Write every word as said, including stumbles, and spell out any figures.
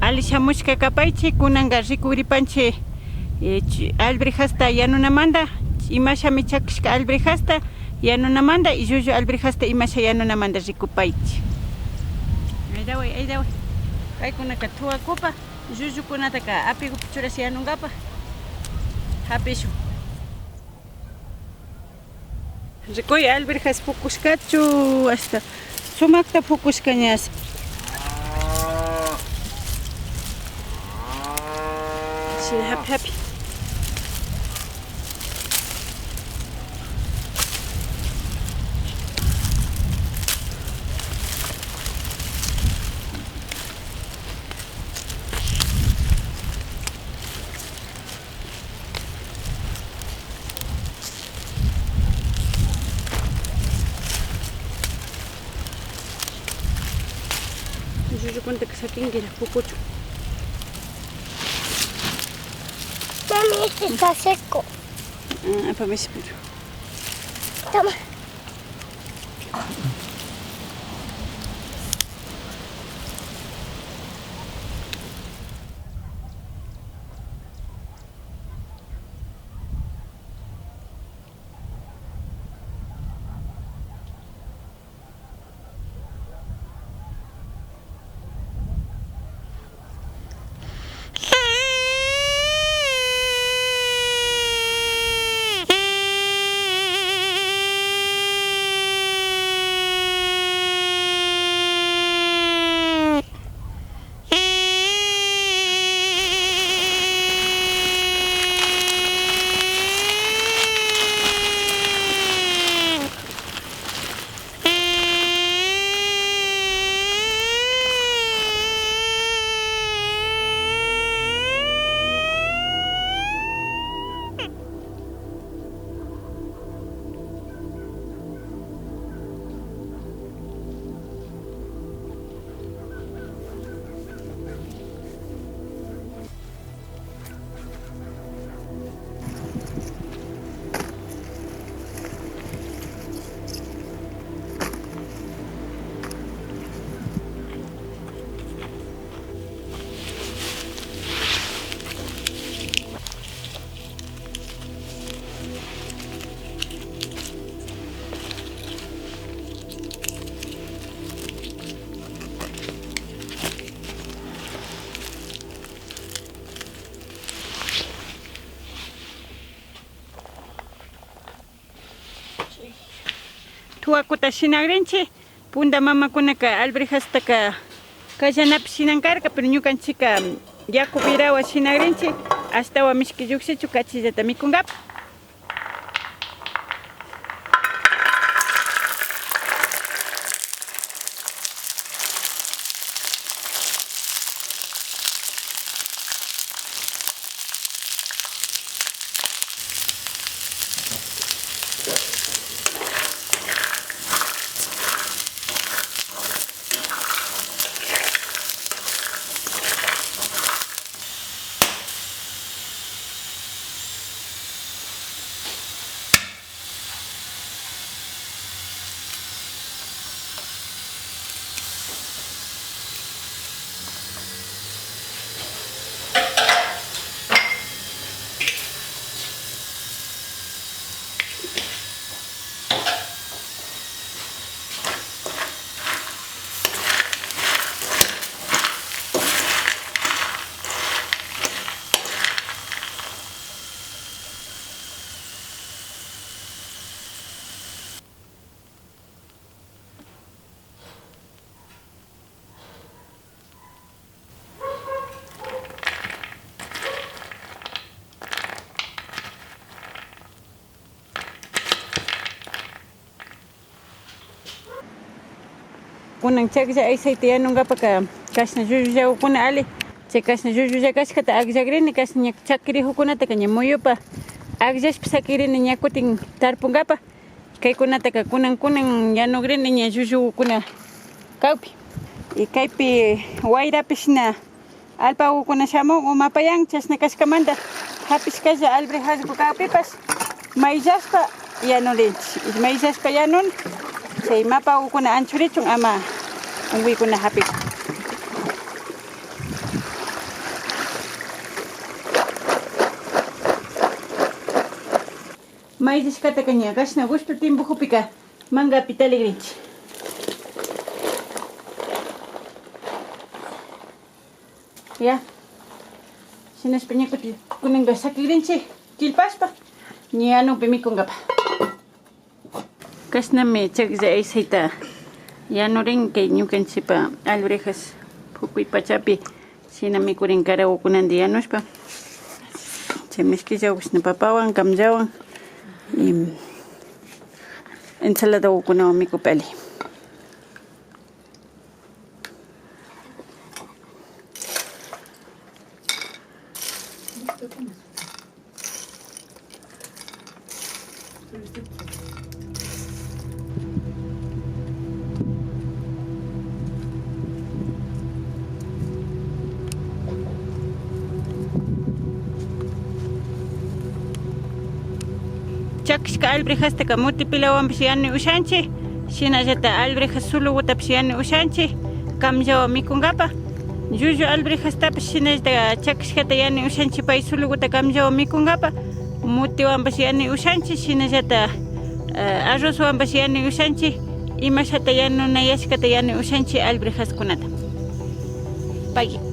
Alli shamushka kapaychi, kunanka rikugripanchi, eh, ch-, albrejasta yanunamanta, imashami chakishka albrejasta yanunamanta y llullu albrejasta imasha yanunamanta rikupaychi. Aydaway, aydaway. Kaykunaka thuwakupa, llullukunataka apigupi churash yanungapa. Hapishun. Rikuy, alberjas pukushkachu, hasta sumakta pukushka ña. Shina hapi hapi. Llullukunataka sakinkilla pukuchun. Mami, este está seco. Ah, apa mishipuru. Toma. Thuwakuta shinagrinchi. Punda mamakunaka albrejastaka kallanapi shinan karka, pero ñukanchika yaku virawa shinagrinchi, ashtawan mishki llukshichu kachillata mikunkapak. Kunan chaklla aysaita yanunkapaka kashna llullu llakukuna alli Chay kashna llullulla kashkata akllakrini, kashna ña chakirijukunataka ña muyupa akllashpa sakikrini ña kutin tarpunkapa. Kaykunataka kunan kunan yanukrini ña llullukuna kakpi. Y kaypi wayrapi shina alpakukuna shamun o mapayan, chashna kashkamanta japishkalla albrejasku kakpipash mayllashpa yanurinchik. Mayllashpa yanun, chay mapakukuna anchurichun ama unkuykuna japikun. Mayllashkataka ña kashna gushtu tiempojupika mankapi taligrinchik. Ya. Shinashpa ña kutin kunanka sakigrinchik killpashpa ña yanukpi mikunkapa. Kashnami chaklla aysayta yanurin kay ñukanchikpa albrijas pukuy pachapi. Shina mikurin karakukunandi yanushpa. Chay mishkillawan shina papawan, kamllawan y ensaladakukunawan mikupali. Chakishka albrejastaka mutipilawanpash yanuy ushanchik, shinallata albrejas sulukutapash yanuy ushanchik kamllawan mikunkapa. Llullu albrejastapash shinallata chakishkata yanuy ushanchik pay sulukuta kamllawan mikunkapa. Mutiwanpash yanuy ushanchik, shinallata, eh, arrozwanpash yanuy ushanchik, imashata yanunayashkata yanuy ushanchik albrejaskunata. Pagui.